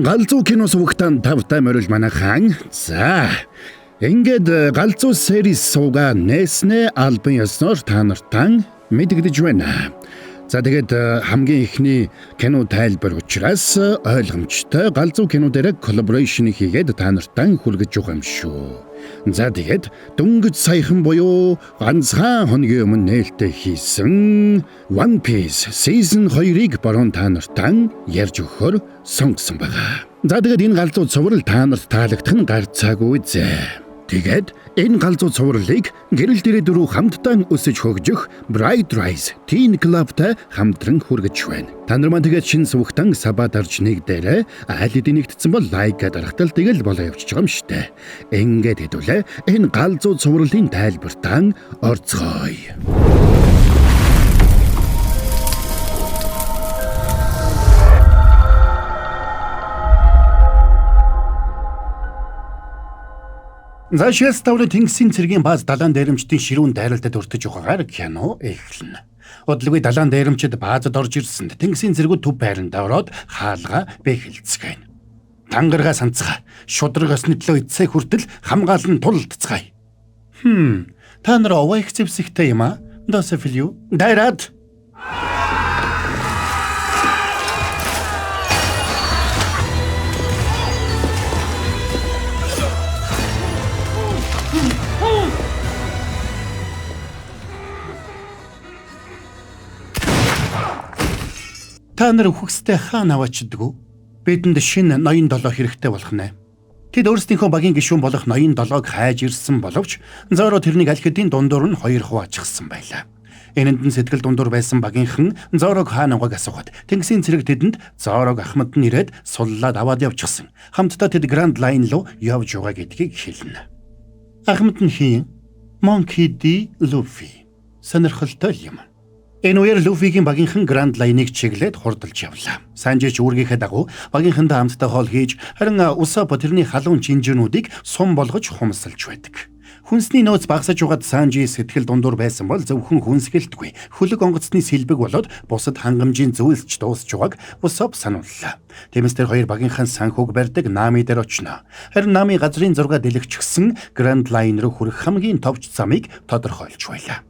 Галзуу кино сувагтаа тавтай морил манайхан. За. Ингээд галзуу series сувга нээснээ албан ёсноор та нартаа мэдэгдэж байна. За тэгээд хамгийн эхний кино тайлбар учраас ойлгомжтой галзуу кино дээр collaboration хийгээд та нартаа хүргэж байгаа юм шүү. За тэгээд дөнгөж саяхан буюу ганцхан хоногийн өмнө нээлттэй хийсэн One Piece Season 2-ыг баруун та нартаа ярьж өгөхөөр сонгосон байгаа. За тэгээд энэ галзуу цуврал та нарт таалагдах нь гарцаагүй зэ. Тэгээд энэ галзуу цувралыг гэрэл дээрээ дөрөв хамтдаа өсөж хөгжих Bright Rise Teen Club-тай хамтран хүргэж байна. Та нар маань тэгээд шинэ сувагтан саба дарж нэг дээрээ аль хэдийн нэгтсэн бол лайк дарахтал тэгэл болоо явчих юм штэ. Ингээд хэдүүлээ энэ галзуу цувралын тайлбартаа орцгоё. За Шэлс таврын тэнгисийн цэргийн бааз далайн дээрэмчдийн ширүүн дайралтад өртөж байгаагаар кино эхэлнэ. Удалгүй далайн дээрэмчид баазад орж ирсэнд тэнгисийн цэргүүд төв байранд ороод хаалга бэхэлцгээнэ. Тангаргаа санацгаа. Шудраг ёсны төлөө эцсээ хүртэл хамгаалан тулалдцгаая. Та нар овоо их зэвсэгтэй юм аа? Досефилю. Дайраад. Та нар үхэгстэй хаана аваачдаггүй? Бидэнд шинэ ноён долоо хэрэгтэй болох нэ. Тэд өөрсдийнхөө багийн гишүүн болох ноён долоог хайж ирсэн боловч Зоро тэрнийг аль хэдийн дундуур нь хоёр хуваачихсан байлаа. Энэнд нь сэтгэл дундуур байсан багийнхан Зорог хаана байгааг асуухад тэнгисийн цэрэг тэдэнд Зорог ахмад нь ирээд суллаад аваад явчихсан. Хамтдаа тэд Grand Line руу явж байгаа гэдгийг хэлнэ. Ахмад нь хийн? Monkey D. Luffy. Сонирхолтой юм. Энэ үеэр Люфигийн багийнхан Grand Line-ыг чиглээд хурдалж явлаа. Санжич үүргийнхээ дагуу багийнхандаа хамтдаа хоол хийж, харин Усап тэрний халуун чинжүүнүүдийг сум болгож хумсалж байдаг. Хүнсний нөөц багасж байгаад Санжи сэтгэл дундуур байсан бол зөвхөн хүнсгэлтгүй хөлөг онгоцны сэлбэг болоод бусад хангамжийн зүйлсч дуусч байгааг Усап санууллаа. Тиймээс тэр хоёр багийнхаа санхүүг барьдаг Нами дээр очно. Харин Нами газрын зураг дэлгчихсэн Grand Line руу хүрэх хамгийн товч замыг тодорхойлж байлаа.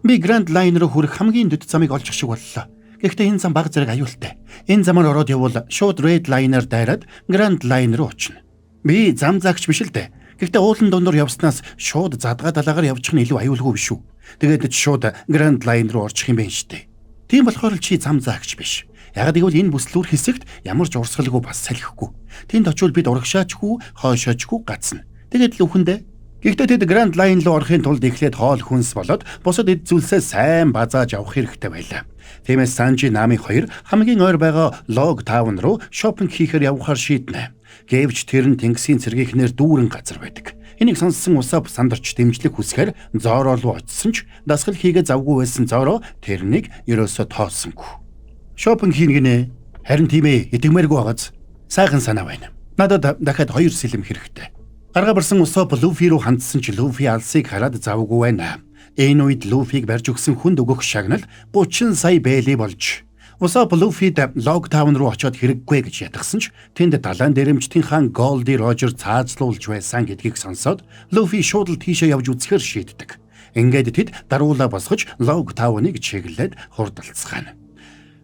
Би Grand Line руу хүрэх хамгийн дөд замыг олчих шиг боллоо. Гэхдээ энэ зам баг зэрэг аюултай. Энэ замаар ороод явбал шууд Red Line-аар дайраад Grand Line руу очино. Би зам заагч биш л дээ. Гэхдээ уулын дундуур явснаас шууд задгаа далаагаар явчих нь илүү аюулгүй биш үү? Тэгээд ч шууд Grand Line руу орчих юм байна штэ. Тийм болохоор л чи зам заагч биш. Яг гэвэл энэ бүслүүр хэсэгт ямар ч урсгалгүй бас салхихгүй. Тэнд очивол бид урагшаачгүй, хойшоочгүй гацна. Тэгээд л үхэндээ. Гэхдээ тэд Grand Line руу орохын тулд эхлээд хоол хүнс болоод бусад эд зүйлсээ сайн базааж авах хэрэгтэй байлаа. Тиймээс Санжи Нами хоёр хамгийн ойр байгаа Log Town руу шопинг хийхээр явахаар шийднэ. Гэвч тэр нь тэнгисийн цэргийнхнээр дүүрэн газар байдаг. Энийг сонссон Усап сандарч дэмжлэг хүсэхээр Зоро руу очисон ч дасгал хийгээ завгүй байсан Зоро тэрнийг ерөөсөө тоосонгүй. Шопинг хийнэ гинэ. Харин тийм ээ, итгэмээргүй байгааз. Сайхан санаа байна. Надад дахиад 2 сэлэм хэрэгтэй. Гаргаа барсан Усоп Луфи руу хандсан ч Луфи алсыг хараад завгүй байна. Энэ үед Луфиг барьж өгсөн хүнд өгөх шагнал 30 сая бэли болж. Усоп Луфид Лог Таун руу очиод хэрэггүй гэж ятгсан ч тэнд далайн дэрэмжтийн хаан Голди Рожер цаазлуулж байсан гэдгийг сонсоод Луфи шууд л тийшээ явж үзэхээр шийддэг. Ингээд тэд даруулаа босгож Лог Тауныг чиглээд хурдалцгаана.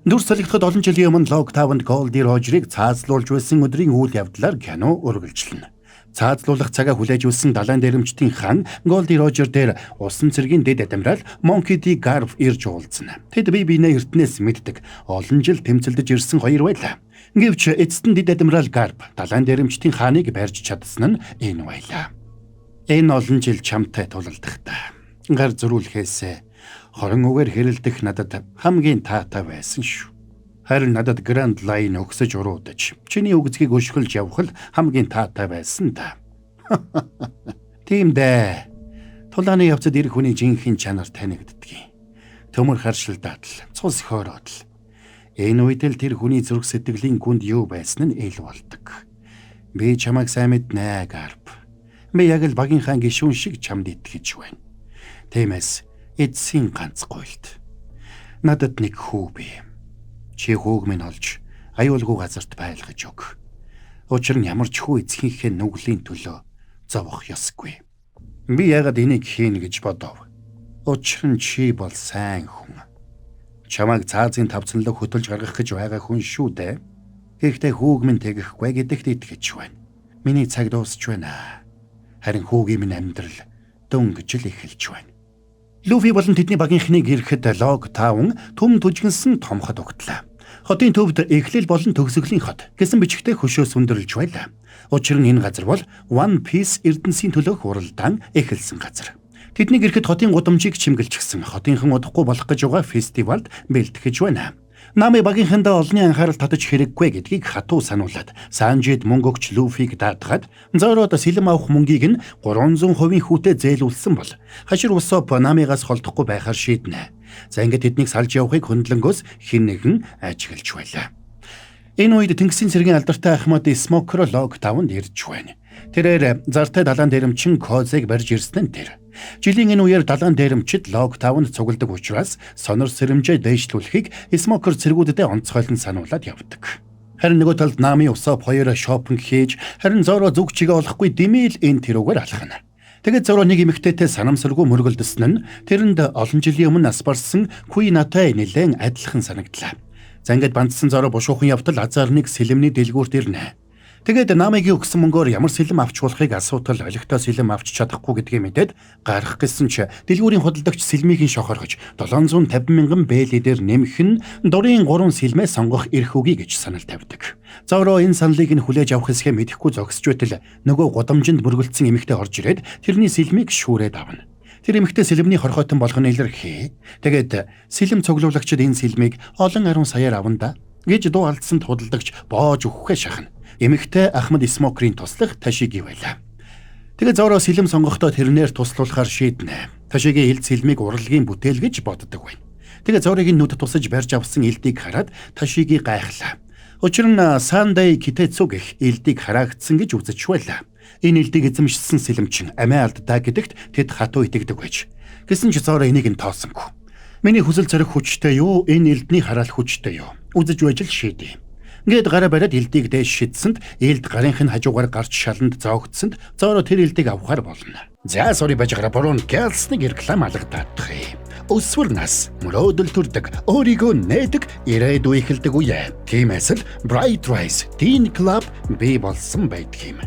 Дүрс солигдоход олон жилийн өмнө Лог Таунд Голди Рожерыг цаазлуулж байсан өдрийн үйл явдлаар кино үргэлжлэнэ. Цаазлуулах цагаа хүлээж үлсэн далайн дэрэмжтийн хаан Голди Рожер дээр усан цэргийн дэд адмирал Monkey D. Garp ирж уулзна. Тэд бие биенээ эртнээс мэддэг. Олон жил тэмцэлдэж ирсэн хоёр байлаа. Гэвч эцэст нь дэд адмирал Garp далайн дэрэмжтийн хааныг барьж чадсан нь энэ байлаа. Энэ олон жил чамтай тулалдахдаа гар зөрүүлэхээс 20 үгээр хэрэлдэх надад хамгийн таатай байсан шүү. Харин надад Grand Line өгсөж уруудаж, чиний үгзгийг өшгөлж явах л хамгийн таатай байсан да. Тийм дээ. Тулааны явцад эр хүний жинхэнэ чанар танигддгийг. Төмөр харшилдаад л, цус хөөрөөд л. Энэ үед л тэр хүний зүрх сэтгэлийн гүнд юу байсан нь ил болдог. Би чамайг сайн мэднэ, Гарп. Би яг л багийнхаа гишүүн шиг чамд итгэж байна. Тиймээс эцсийн ганц гуйлд. Надад нэг хүү бий. Чи хүүг минь олж аюулгүй газарт байлгаж өг. Учир нь ямар ч хүү эцгийнхээ нүглийн төлөө зовох ёсгүй. Би яагаад энийг хийнэ гэж бодов. Учир нь чи бол сайн хүн. Чамайг цаазын тавцанлаг хөтөлж гаргах гэж байгаа хүн шүү дээ. Гэхдээ хүүг минь тэгэхгүй гэдэгт итгэж байна. Миний цаг дуусч байна. Харин хүүгийн минь амьдрал дөнгөж л эхэлж байна. Луфи болон тэдний багийнхныг ирэхэд Лог Таун түм түжгэнсэн том хот угтлаа. Хотын төвд эхлэл болон төгсгөлийн хот гэсэн бичгтээ хөшөөс өндөрлж байлаа. Учир нь энэ газар бол One Piece эрдэнсийн төлөөх уралдаан эхэлсэн газар. Тэднийг ирэхэд хотын гудамжийг чимгэлчихсэн. Хотынхан удахгүй болох гэж байгаа фестивалд бэлтгэж байна. Нами багийнхандаа олонний анхаарал татаж хэрэггүй гэдгийг хатуу сануулад Санжид мөнгө өгч Луфиг даатгаад Зород сэлэм авах мөнгийг нь 300% хүүтэй зээлүүлсэн бол хашир Усоп Намигаас холдохгүй байхаар шийднэ. За ингээд тэднийг салж явахыг хөндлөнгөөс хэн нэгэн ажиглаж байлаа. Энэ үед тэнгисийн цэргийн алдартай Ахмад Смокро Лог таванд ирж байна. Тэрээр зартай далайн дээрэмчин Козыг барьж ирсэн нь тэр. Жилийн энэ үеэр далайн дээрэмчид Лог таванд цугладаг учраас сонор сэрэмжээ дээшлүүлэхийг Смокер цэргүүдэдээ онцгойлон сануулад явдаг. Харин нөгөө талд Нами Усоп хоёр шопинг хийж, харин Зоро зүг чигээ олохгүй димэл энэ тэрүүгээр алхана. Тэгээд Зоро нэг эмэгтэйтэй санамсаргүй мөргөлдөсөн нь тэрэнд олон жилийн өмнө нас барсан Куинатай нэлээд адилхан санагдлаа. За ингээд бандсан Зоро бушуухан явтал азар нэг сэлэмний дэлгүүрт ирнэ. Тэгээд Намигийн өгсөн мөнгөөр ямар сэлэм авч болохыг асуудал олигтой сэлэм авч чадахгүй гэдгийг мэдээд гарах гэсэн чи дэлгүүрийн худалдагч сэлмийг нь шохоргож 750 мянган бэли дээр нэмэх нь дурын 3 сэлмээ сонгох эрх өгье гэж санал тавьдаг. Зоро энэ саналыг нь хүлээж авах хэсгээ мэдэхгүй зогсож байтал нөгөө гудамжинд мөргөлдсөн эмэгтэй орж ирээд тэрний сэлмийг шүүрээд авна. Тэр эмэгтэй сэлмний хорхойтон болох нь илэрхий. Тэгээд сэлэм цуглуулагчид энэ сэлмийг олон 10 саяар авна да гэж дуу алдсанд худалдагч боож өгөхгүй шахна. Эмэгтэй Ахмад Смокерийн туслах Ташиги байлаа. Тэгээд Зоро сэлэм сонгохдоо тэрнээр туслуулахар шийднэ. Ташиги элд сэлмийг урлагийн бүтээл гэж боддог байна. Тэгээд Зорогийн нүд тусаж барьж авсан элдийг хараад Ташиги гайхлаа. Учир нь Сандай Китэцу гэх элдийг хараагдсан гэж үзэж байлаа. Энэ элдийг эзэмшсэн сэлэмчин амиа алддаа гэдэгт тэд хатуу итгэдэг байж. Гэсэн ч Зоро энийг нь тоосонгүй. Миний хүсэл зориг хүчтэй юу? Энэ элдний хараал хүчтэй юу? Үзэж байж л шийдье. Ингээд гараа бариад элдийг дээш шидсэнд элд гарынх нь хажуугаар гарч шаланд зоогдсонд Зоро тэр элдийг авахар болно. За сори бажгараа борон гэлснэг реклам алгадаадах юм. Өсвөр нас мөрөөдөл төрдөг, өөрийгөө нээдэг, ирээдүй эхэлдэг үе. Тиймээс л Bright Rise Teen Club бий болсон байдаг юм.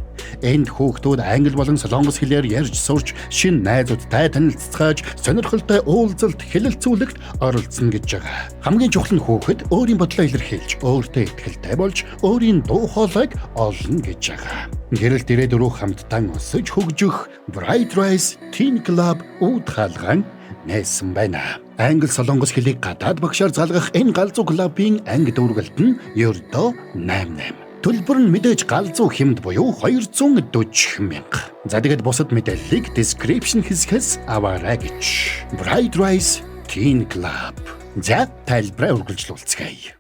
Энд хүүхдүүд англи болон солонгос хэлээр ярьж сурч, шинэ найзуудтай танилцгааж, сонирхолтой уулзалт, хэлэлцүүлэгт оролцоно гэж байгаа. Хамгийн чухал нь хүүхэд өөрийн бодлоо илэрхийлж, өөртөө итгэлтэй болж, өөрийн дуу хоолойг олно гэж байгаа. Гэрэлт ирээдүй рүү хамтдаа өсөж хөгжих Bright Rise Teen Club үүд хаалгаан нээсэн байна. Англи солонгос хэлийг гадаад багшаар залгах энэ галзуу клубын анги дүүргэлт нь ердөө 88. Төлбөр нь мэдээж галзуу хэмд буюу 240 мянга. За тэгээд бусад мэдээллийг description хэсгээс аваарай гэж. Bright Rise Teen Club. За тайлбараа үргэлжлүүлцгээе.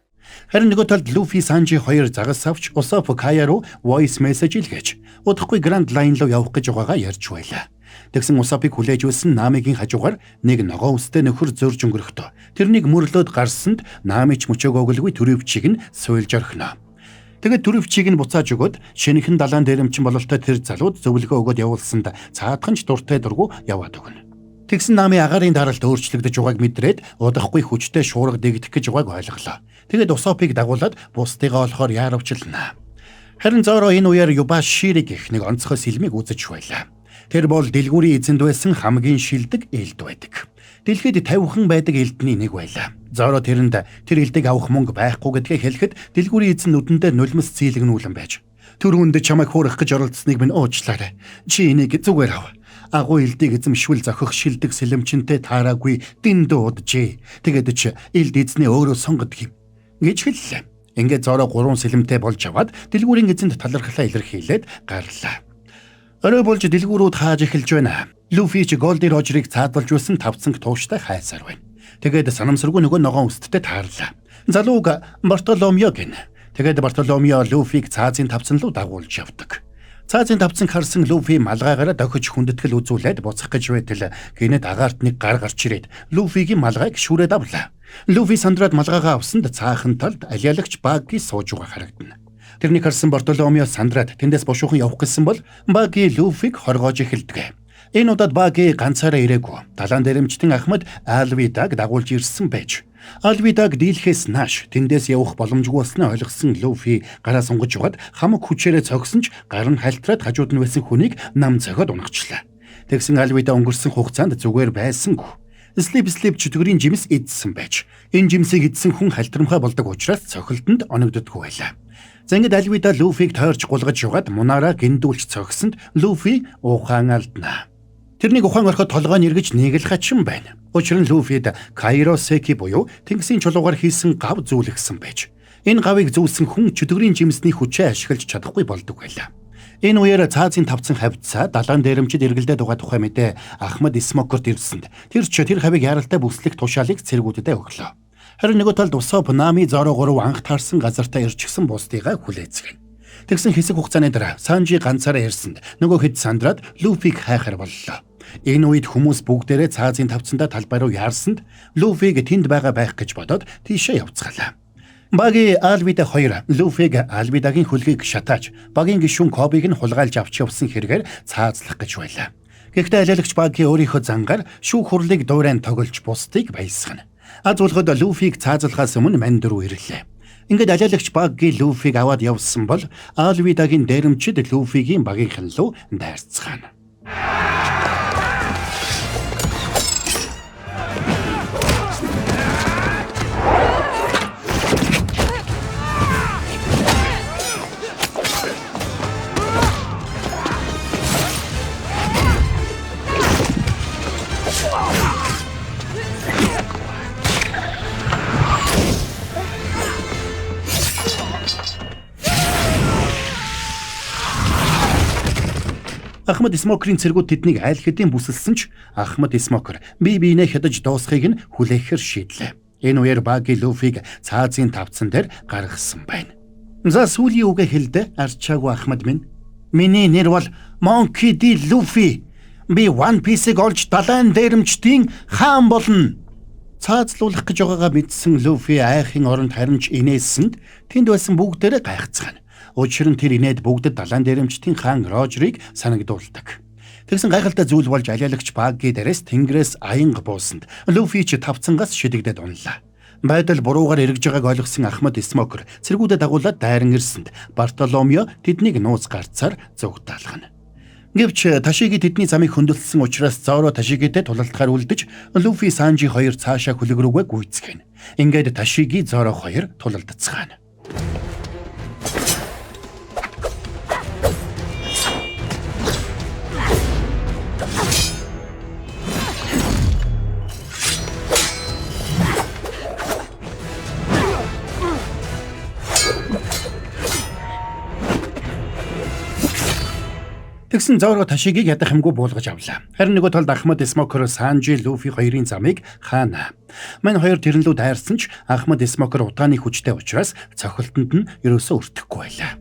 Харин нөгөө талд Луфи Санжи хоёр загас авч Усоп Кая руу voice message илгээж удахгүй Grand Line руу явах гэж байгаагаа ярьж байлаа. Тэгсэн Усопыг хүлээж байсан Намигийн хажуугаар нэг ногоон үстэй нөхөр зөрж өнгөрөхдөө тэрнийг мөрлөөд гарсанд Нами ч мөчөг оглгүй төрөвчийг нь суйлж орхино. Тэгээд төрөвчийг нь буцааж өгөөд шинэхэн далайн дээрэмчин бололтой тэр залууд зөвлөгөө өгөөд явуулсанд цаадхан ч дуртай дургу яваад өгнө. Тэгсэн Нами агаарын даралт өөрчлөгдөж байгааг мэдрээд удахгүй хүчтэй шуурга дэгдэх гэж байгааг ойлголоо. Тэгээд Усопыг дагуулад бусдыгаа олохоор яаравчлана. Харин Зоро энэ үеэр Юбашири гэх нэг онцгой сэлмийг үзэж байлаа. Тэр бол дэлгүүрийн эзэнд байсан хамгийн шилдэг элд байдаг. Дэлхийд 50хан байдаг элдний нэг байлаа. Зоро тэрэнд тэр элдийг авах мөнгө байхгүй гэдгээ хэлэхэд дэлгүүрийн эзэн нүдэндээ нулимс зийлэгнүүлэн байж. Түрүүнд чамайг хөөрөх гэж оролдсныг минь уучлаарай. Чи энийг зүгээр ав. Агуу элдийг эзэмшвэл зохих шилдэг сэлэмчинтэй таараагүй дэндүү уджээ. Тэгээд чи элд эзнээ өөрөө сонгодог юм гэж хэллээ. Ингээд Зоро 3 сэлэмтэй болж аваад дэлгүүрийн эзэнд талархлаа илэрхийлээд гарлаа. Орой болж дэлгүүрүүд хааж эхэлж байна. Луфи ч Голди Рожерыг цаадалж байсан тавцанг тууштай хайсаар байна. Тэгээд санамсаргүй нөгөө ногоон үсттэй таарлаа. Залууг Бартоломео гэнэ. Тэгээд Бартоломео Луфиг цаазын тавцан руу дагуулж явдаг. Цаазын тавцанг харсан Луфи малгайгаараа дохиж хүндэтгэл үзүүлээд буцах гэж байтал гэнэт агаарт нэг гар гарч ирээд Луфигийн малгайг шүрээд авлаа. Луфи сандраад малгайгаа авсанд цаахан талд алиалагч Багги сууж байгаа харагдана. Тэрнийг харсан Бартоломео сандраад тэндээс бушуухан явах гэсэн бол Баги Луфиг хоргоож эхэлдэг. Энэ удаад Баги ганцаараа ирээгүй. Далайн дээрэмчдэн Ахмад Алвидаг дагуулж ирсэн байж. Алвидаг дийлэхээс нааш тэндээс явах боломжгүй болсноо ойлгосон Луфи гараа сунгаж яваад хамаг хүчээрээ цогсон ч гар нь хальтраад хажууд нь байсан хүнийг нам цохиод унагчлаа. Тэгсэн Алвида өнгөрсөн хугацаанд зүгээр байсангүй. Слип чөтгөрийн жимс идсэн байж. Энэ жимсийг идсэн хүн халтрамхай болдог учраас цохилтонд оногддоггүй байлаа. За ингээд Алвида Луфиг тойрч гулгаж яваад мунаараа гиндүүлж цогсонд Луфи ухаан алдна. Тэрнийг ухаан ороход толгой нь эргэж нэг л хачин байна. Учир нь Луфид Кайросеки буюу тэнгисийн чулуугаар хийсэн гав зүүлгсэн байж. Энэ гавыг зүүлсэн хүн чөтгөрийн жимсний хүчээ ашиглаж чадахгүй болдог байлаа. Энэ үеэр цаазын тавцан хавьцаа далайн дээрэмчид эргэлдээд байгаа тухай мэдээ Ахмад Смокерт ирсэнд тэр ч тэр хавийг яаралтай бүслэх тушаалыг цэргүүдэдээ өглөө. Харин нөгөө талд Усоп Нами Зоро 3 анх таарсан газартаа ирчихсэн бусдыгаа хүлээцгэнэ. Тэгсэн хэсэг хугацааны дараа Санжи ганцаараа ирсэнд нөгөө хэд сандраад Луфиг хайхаар боллоо. Энэ үед хүмүүс бүгдээрээ цаазын тавцандаа талбай руу яарсанд Луфиг тэнд байгаа байх гэж бодоод тийшээ явцгаалаа. Баги Алвида 2 Луфиг Алвидагийн хөлгийг шатааж багийн гишүүн Кобиг нь хулгайлж авч явсан хэрэгээр цаазлах гэж байлаа. Гэхдээ алиалагч Баги өөрийнхөө зангаар шүүх хурлыг дуурайн тоглож бусдыг баясгана. Аз болоход Луфиг цаазлахаас өмнө манд руу ирлээ. Ингээд алиалагч Баги Луфиг аваад явсан бол Алвидагийн дээрэмчид Луфигийн багийнхан руу дайрцгаана. Ахмад Смокерийн цэргүүд тэднийг айл хэдийн бүсэлсэн ч Ахмад Смокер бие биенээ хядаж дуусахыг нь хүлээхээр шийдлээ. Энэ үеэр Баги Луфиг цаазын тавцан дээр гаргасан байна. За сүүлийн үгээ хэлдэ арчаагүй Ахмад минь. Миний нэр бол Monkey D. Luffy. Би One Piece-ийг олж далайн дээрэмчдийн хаан болно. Цаазлуулах гэж байгаагаа мэдсэн Луфи айхын оронд харин ч инээсэнд тэнд байсан бүгдээрээ гайхацгаана. Учир нь тэр инээд бүгдэд далайн дээрэмчдийн хаан Рожерыг санагдуулдаг. Тэгсэн гайхалтай зүйл болж алиалагч Багги дээрээс тэнгэрээс аянга буусанд Луфи ч тавцангаас шидэгдээд унлаа. Байдал буруугаар эргэж байгааг ойлгосон Ахмад Смокер цэргүүдэд дагуулад дайран ирсэнд Бартоломео тэднийг нууц гарцаар зугтаалгана. Гэвч Ташиги тэдний замыг хөндлөсөн учраас Зоро Ташигитэй тулалдахаар үлдэж Луфи Санжи хоёр цаашаа хөлөг рүүгээ гүйцгэнэ. Ингээд Ташиги Зоро хоёр тулалдацгаана. Тэгсэн Зоро Ташигийг ядах юмгүй буулгаж авлаа. Харин нөгөө талд Ахмад Смокер Санжи Луфи хоёрын замыг хаана. Мань хоёр тэрэн лүү дайрсан ч Ахмад Смокер удааны хүчтэй учраас цохилтонд нь ерөөсөө өртөхгүй байлаа.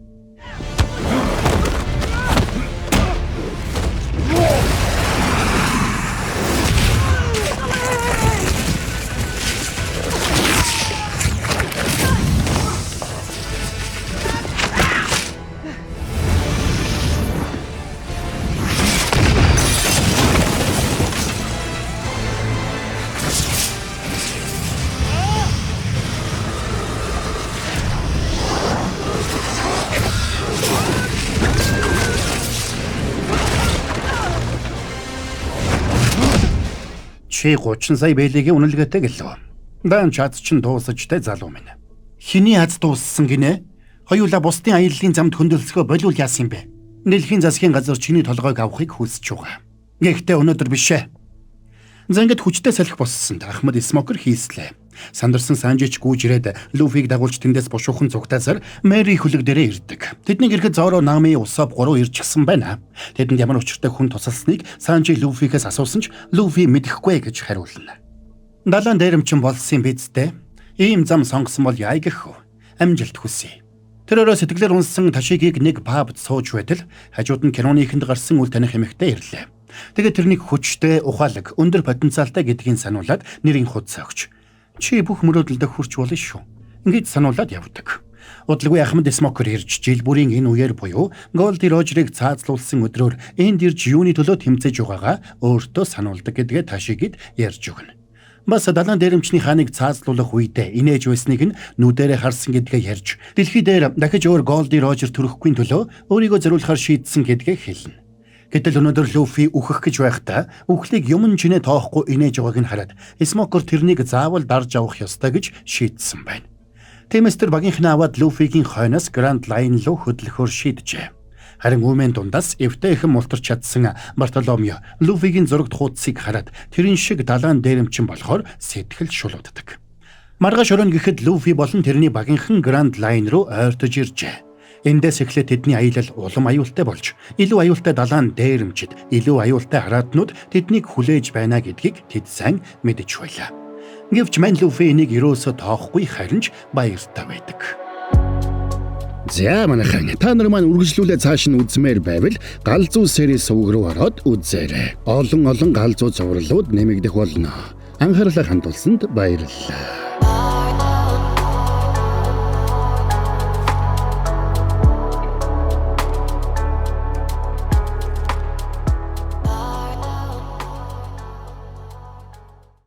Чи 30 сая бэлигийн үнэлгээтэй гэлөө. Даан чад чинь дуусаж тэ залуу минь. Хиний аз дууссан гинэ? Хоёулаа бусдын аяллаа замд хөндлөсгөө болиул яасан юм бэ? Дэлхийн засгийн газар чиний толгойг авахыг хүсэж байгаа. Гэхдээ өнөөдөр биш ээ. За ингээд хүчтэй салхи боссонд Ахмад Смокер хийслээ. Сандарсан Санжич гүйж ирээд Луфиг дагуулж тэндээс бушуухан зугтаасаар Мэри хөлөг дээрээ ирдэг. Тэднийг ирэхэд Зоро, Нами, Усоп 3 ирчихсэн байна. Тэдэнд ямар учиртай хүн тусалсныг Санжи Луфигээс асуусан ч Луфи мэдэхгүй гэж хариулна. Далайн дээрэмчин болсон биз дээ. Ийм зам сонгосон бол яа гэх вэ? Амжилт хүсье. Тэр өрөө сэтгэлээр унссан Ташигийг нэг пабд сууж байтал хажууд нь киноныхэнд гарсан үл таних эмэгтэй ирлээ. Тэгээд тэрнийг хүчтэй, ухаалаг, өндөр потенциалтай гэдгийг сануулад нэрийн худсаа өгч чи бүх мөрөөдөлдөө хүрч болно шүү. Ингээд сануулад явдаг. Удалгүй Ахмад Смокер ирж жил бүрийн энэ үеэр буюу Голди Рожерыг цаазлуулсан өдрөөр энд ирж юуны төлөө тэмцэж байгаагаа өөртөө сануулдаг гэдгээ Ташигид ярьж өгнө. Бас далайн дээрэмчний хааныг цаазлуулах үедээ инээж байсныг нь нүдэрээ харсан гэдгээ ярьж, дэлхий дээр дахиж өөр Голди Рожер төрөхгүй төлөө өөрийгөө зориулахар шийдсэн гэдгээ хэлнэ. Гэтэл өнөөдөр Луфи үхэх гэж байхдаа үхлийг юмн чинээ тоохгүй инээж байгааг нь хараад Смокер тэрнийг заавал дарж авах ёстой гэж шийдсэн байна. Тиймээс тэр багийнхнаа аваад Луфигийн хойноос Гранд Лайн руу хөдлөхөөр шийджээ. Харин үүмэн дундаас эвтэйхэн мултарч чадсан Бартоломео Луфигийн зурагт хуудсыг хараад тэрэн шиг далайн дээрэмчин болохоор сэтгэл шулууддаг. Маргааш оройн гэхэд Луфи болон тэрний багийнхан Гранд Лайн руу ойртож иржээ. Эндээс эхлээд тэдний аялал улам аюултай болж, илүү аюултай далайн дээрэмчид, илүү аюултай хараатнууд тэднийг хүлээж байна гэдгийг тэд сайн мэдэж байлаа. Гэвч мань Луфи энийг ерөөсөө тоохгүй, харин ч баяртай байдаг. За манайхан, та нар маань үргэлжлүүлээ цааш нь үзмээр байвал Галзуу series суваг руу ороод үзээрэй. Олон олон галзуу цувралууд нэмэгдэх болно. Анхаарлаа хандуулсанд баярлалаа.